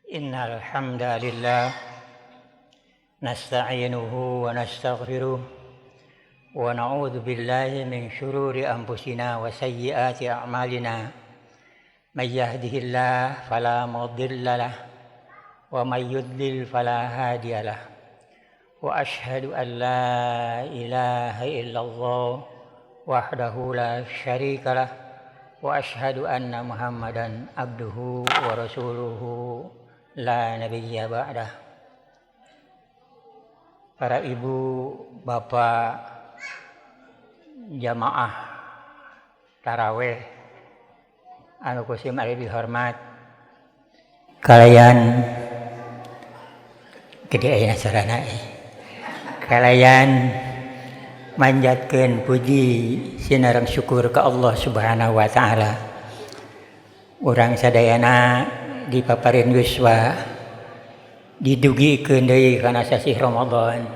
Innal hamdalillah nasta'inuhu wa nastaghfiruh wa na'udzu billahi min syururi anfusina wa sayyiati a'malina. May yahdihillahu fala mudilla lahu wa may yudlil fala hadiyalah. Wa ashhadu an la ilaha illallah wahdahu la syarikalah wa ashhadu anna Muhammadan abduhu wa rasuluhu la nabiyya ba'dah. Para ibu, bapak, jamaah taraweh anu ku sim ari dihormat, kalian gede aya sarana, kalian manjatkeun puji sinareng syukur ka Allah Subhanahu wa taala. Urang sadayana dipaparin yuswa, didugikeun deui kana sasih Ramadan.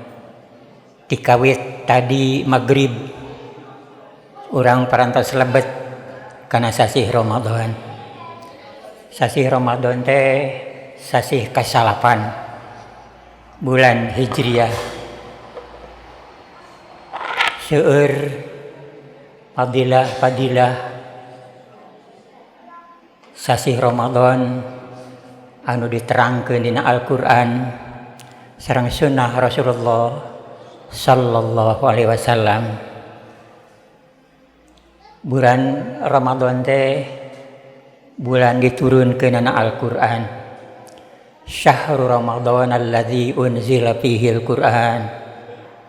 Tikawit tadi magrib urang parantos lebet kana sasih Ramadan. Sasih Ramadan teh sasih kasalapan bulan Hijriah. Seueur fadilah-fadilah sasih Ramadan anu diterangkeun dina Al-Qur'an sareng sunnah Rasulullah sallallahu alaihi wasallam. Bulan Ramadan teh bulan diturunkeunana Al-Qur'an. Syahrul Ramadan alladzi unzila fihi al-Qur'an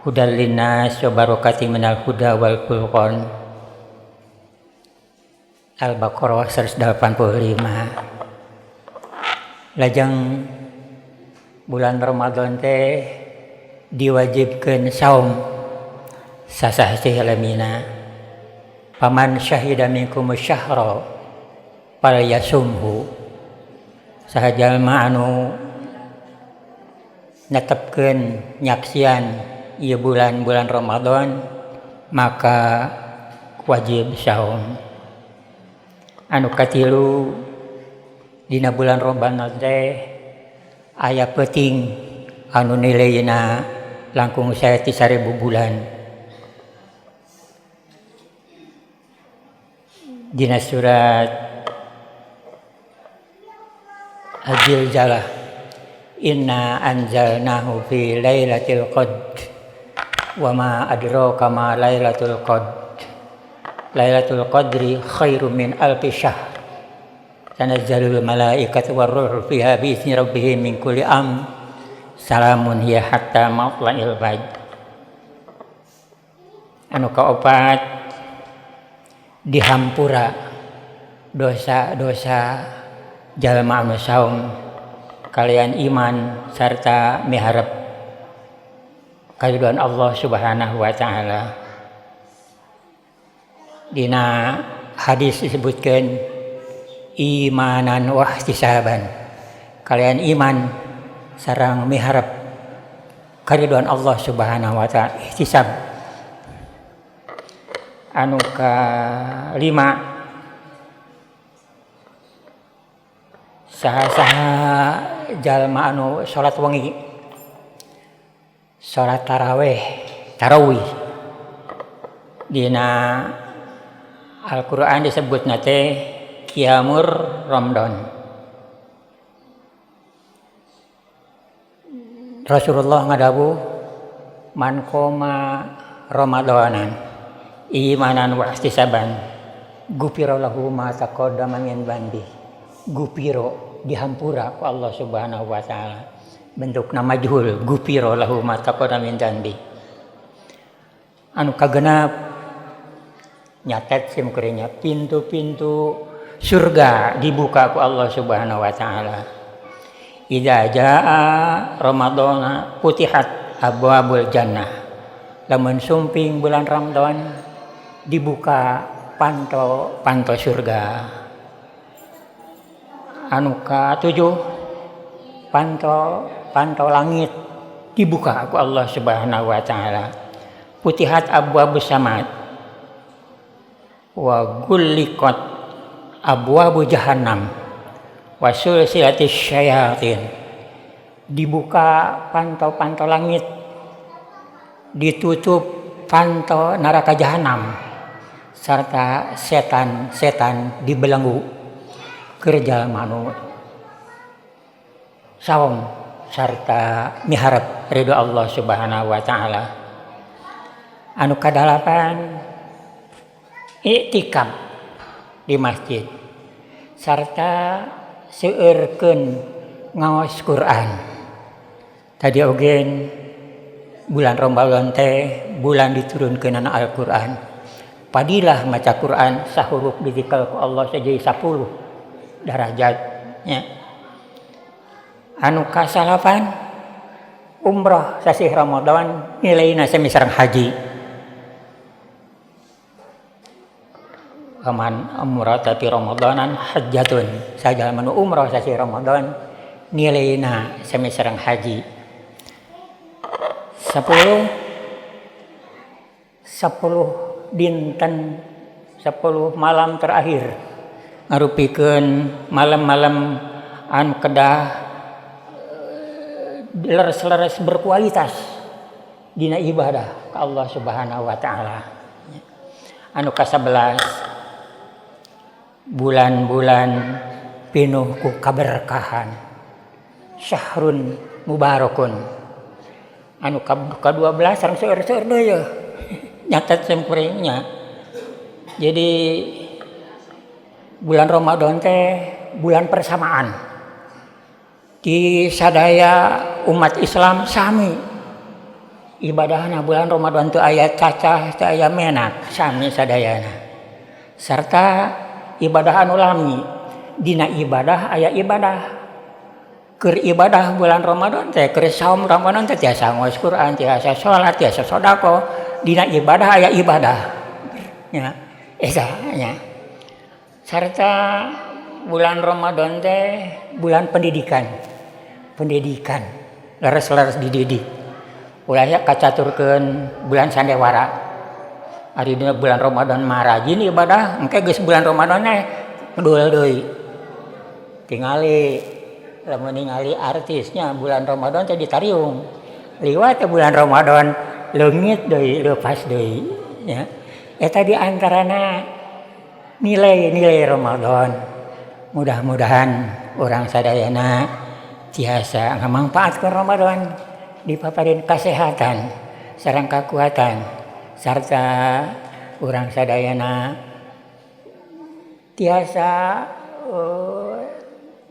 hudal linnas wa barakati minal huda wal furqan. Al-Baqarah 185. Lajeng bulan Ramadan teh diwajibkeun saum sasah lamina. Paman syahida minkum syahra falyasumhu. Saha jalma anu netepkeun nyaksian ieu bulan-bulan Ramadan maka wajib saum. Anu katilu, dina bulan Ramadan teh aya peuting anu nilaina langkung sae ti 1000 bulan. Dina surat Az-Zilzalah, inna anzalnahu fi lailatul qadr wa ma adraka ma lailatul qadr, lailatul qadri khairum min alfi syahr, tanazzalul malaikatu warruhu fiha bi izni rabbihim min kulli am, salamun hiya hatta matla'il fajr. Anu kaopat, dihampura dosa-dosa jalma anu saum kalian iman sarta miharep karidhoan Allah Subhanahu wa taala. Dina hadis disebutkeun imanan wa ihtisaban, kalian iman sareng miharep karidhoan Allah Subhanahu wa taala, ihtisab. Anu kalima, saha-saha jalma anu salat wengi, salat tarawih, tarawih dina Al-Qur'an disebutna teh qiyamur Ramadan. Rasulullah ngadawuh man qoma Ramadanan imanan wa ihtisaban gufira lahu ma taqaddama min dzanbi. Gufira, dihampura ku Allah Subhanahu wa taala. Bentukna majhul, gufira lahu ma taqaddama min dzanbi. Anu kagenap nyatet sim kuring, pintu-pintu surga dibuka ku Allah Subhanahu wa taala. Idza jaa Ramadana futihat abwabul jannah. Lamun sumping bulan Ramadan dibuka panto-panto surga. Anu katujuh, panto-panto langit dibuka ku Allah Subhanahu wa taala. Futihat abwabus samad wa gulliqat abwabu jahannam. Wa sulsilatis syayatin, dibuka pantau-pantau langit, ditutup pantau neraka jahanam, serta setan-setan dibelenggu. Kerja manu saum serta miharap ridho Allah Subhanahu wa taala. Anu kadalapan, iktikaf di masjid serta seueurkeun ngaos Quran. Tadi oge bulan Ramadan teh bulan diturunkeun Al-Qur'an. Padilah maca Quran, sahuruf ditikal ku Allah jadi 10 derajatnya. Anu kasalapan, umroh sasih Ramadan nilaina sami sareng haji. Aman umrah tapi Ramadanan hajjatun, sajalma nu umroh sasih Ramadan nilaina sami sareng haji. 10 10 dinten, 10 malam terakhir ngarupikeun malam-malam anu kedah leres-leres berkualitas dina ibadah ka Allah Subhanahu wa taala. Anu ka-11, bulan-bulan pinuh ku kaberkahan, syahrun mubarakun. Anu ka-12, sareng seueur-seueur deui yeuh nyatet sim kuringnya. Jadi bulan Ramadan teh bulan persamaan di sadaya umat Islam, sami ibadahna bulan Ramadan teu aya cacah, teu aya menak, sami sadayana. Serta ibadah anu lami, dina ibadah aya ibadah. Keur ibadah bulan Ramadan teh, keur saum Ramadan teh tiasa ngaos Quran, tiasa salat, tiasa sedekah. Dina ibadah aya ibadah nya, eta nya. Serta bulan Ramadan teh bulan pendidikan, pendidikan leres-leres dididik, ulah ya kacaturkeun bulan sandiwara. Ari dina bulan Ramadan mah rajin ibadah, engke geus bulan Ramadan teh ngedul deui. Tingali lamun ningali artisnya bulan Ramadan teh ditariung, liwat bulan Ramadan leungit deui, leupas deui nya. Eta di antarana nilai-nilai Ramadan. Mudah-mudahan urang sadayana tiasa ngamangpaatkeun Ramadan, dipaparin kesehatan sareng kekuatan, sarta urang sadayana tiasa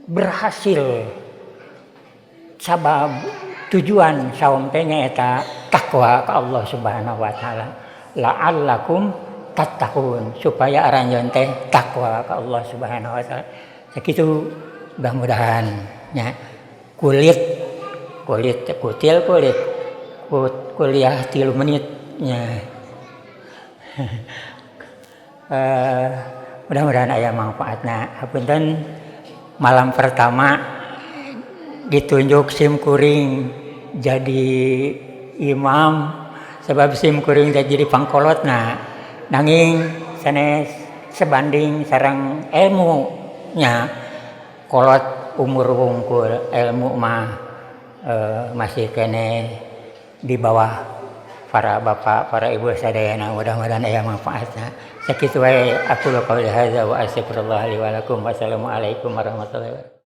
berhasil, sabab tujuan saum teh nyaeta takwa ka Allah Subhanahu wa taala. La'allakum tattaqun, supaya aranjeun teh takwa ka Allah Subhanahu wa taala. Sakitu, mudah-mudahan nya. Kulit kulit kutil kulit kuliah 3 menit nya. Mudah-mudahan aya manfaatna. Hapunten, malam pertama ditunjuk sim kuring jadi imam, sebab sim kuring jadi pangkolotna, nanging sanes sebanding sareng ilmu nya. Kolot umur wungkul, ilmu mah masih keneh di bawah para bapak, para ibu sadayana. Mudah-mudahan aya manfaatna. Sakitu wae, aqulu qauli hadza wa astaghfirullah li wa lakum. Wassalamualaikum warahmatullahi wabarakatuh.